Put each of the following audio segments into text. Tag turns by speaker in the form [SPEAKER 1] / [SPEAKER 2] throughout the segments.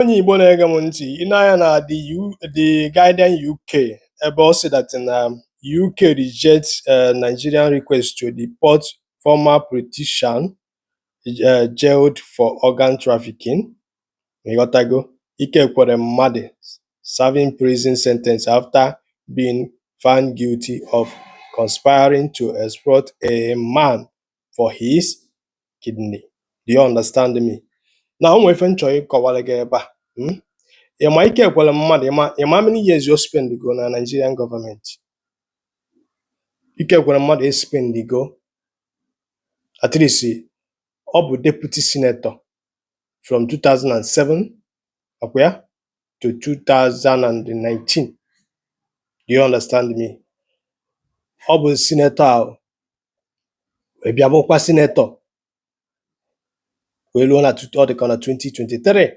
[SPEAKER 1] Onye Igbo na-ege m ntị, i nee anya na The Guardian UK ebe ọ sị that na UK rejects Nigerian request to deport former politician jailed for organ trafficking. Ịghọtago? Ike Ekweremadu serving prison sentence after being found guilty of conspiring to exploit a man for his kidney. Do you understand me? Na o nwere ife m chọrọ ịkọwara gị ebe a. Ị ma Ike Ekweremadu, ị ma how many years o spend go na Nigerian government? Ike Ekweremadu spend go at least, ọ bụ deputy senator from 2007, ọkwa ya, to 2019. Do you understand me? Ọ bụ senator ahụ wee bịa bụkwa senator wee ruo na ọ dị ka na 2023.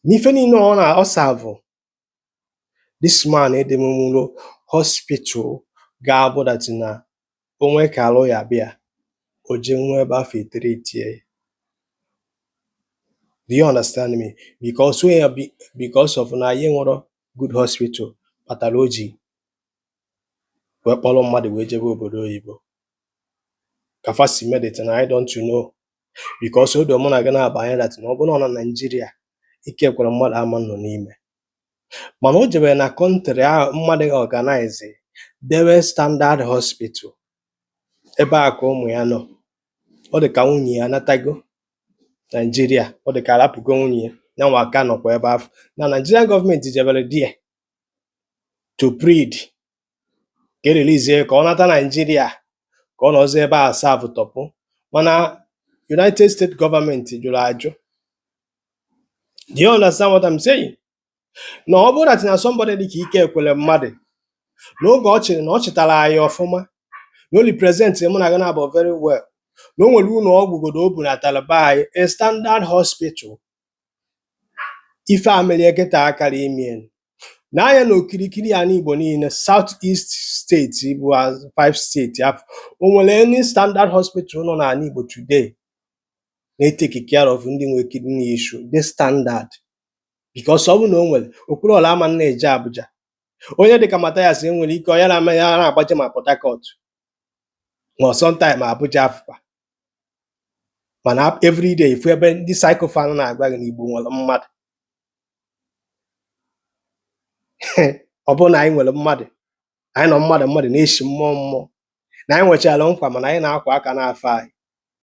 [SPEAKER 1] N'ife niile ọ na ọ serve, this man edememuro hospital ga-abụ that na onwe ka alụ ya bịa, o jee nwee ebe afọ etreatie ya. Do you understand me? Because onye because of na anyị enwero good hospital kpatara o ji wee kpọrọ mmadụ wee jebe obodo oyibo ka fa si medicine. I don't know, because o doo mụ na gị na-aba anya that na ọ bụrụ na ọ na Nigeria, Ike Ekweremadu ama nọ n'ime, mana o jebere na country ahụ mmadụ organize dewe standard hospital ebe a ka ụmụ ya nọ. Ọ dị ka nwunye ya natago Nigeria, ọ dị ka arapụgo nwunye ya, ya nwa aka nọkwa ebe ahụ na Nigerian gọọmenti jebere there to plead ka e release ka ọ nata Nigeria, ka ọ nọzie ebe a serve tọpụ, mana United States gọọmenti jụrụ ajụ. Do you understand what I'm saying? Na ọ bụrụ that na somebody dị ka Ike Ekweremadu n'oge ọ chịrị, na ọ chịtara anyị ọfụma, na o represent mụ na gị na-abụ very well, na o nwere ụlọ ọgwụ godo o bunatara be anyị, a standard hospital, ife a merie kịta akara ime n'anya na okirikiri ala Igbo niile, South East steeti bụ five steeti afọ, o nwere any standard hospital nọ n'ala Igbo today na-etake care of ndị nwere kidney issue dị standard? Because ọ bụrụ na o nwere, Okwuluọra ama na-eje Abuja. Onye dịka Mathias enwere ike ọ ya na ya na-agbaje ma Port Harcourt ma sometime Abuja afụkwa, mana everyday ifu ebe ndị sycophant na-agwa gị na Igbo nwere mmadụ. Ọ bụrụ na anyị nwere mmadụ, anyị nọ mmadụ mmadụ na-eshi mmụọ mmụọ na anyị nwechara nkwa, mana anyị na-akwa aka n'afọ anyị.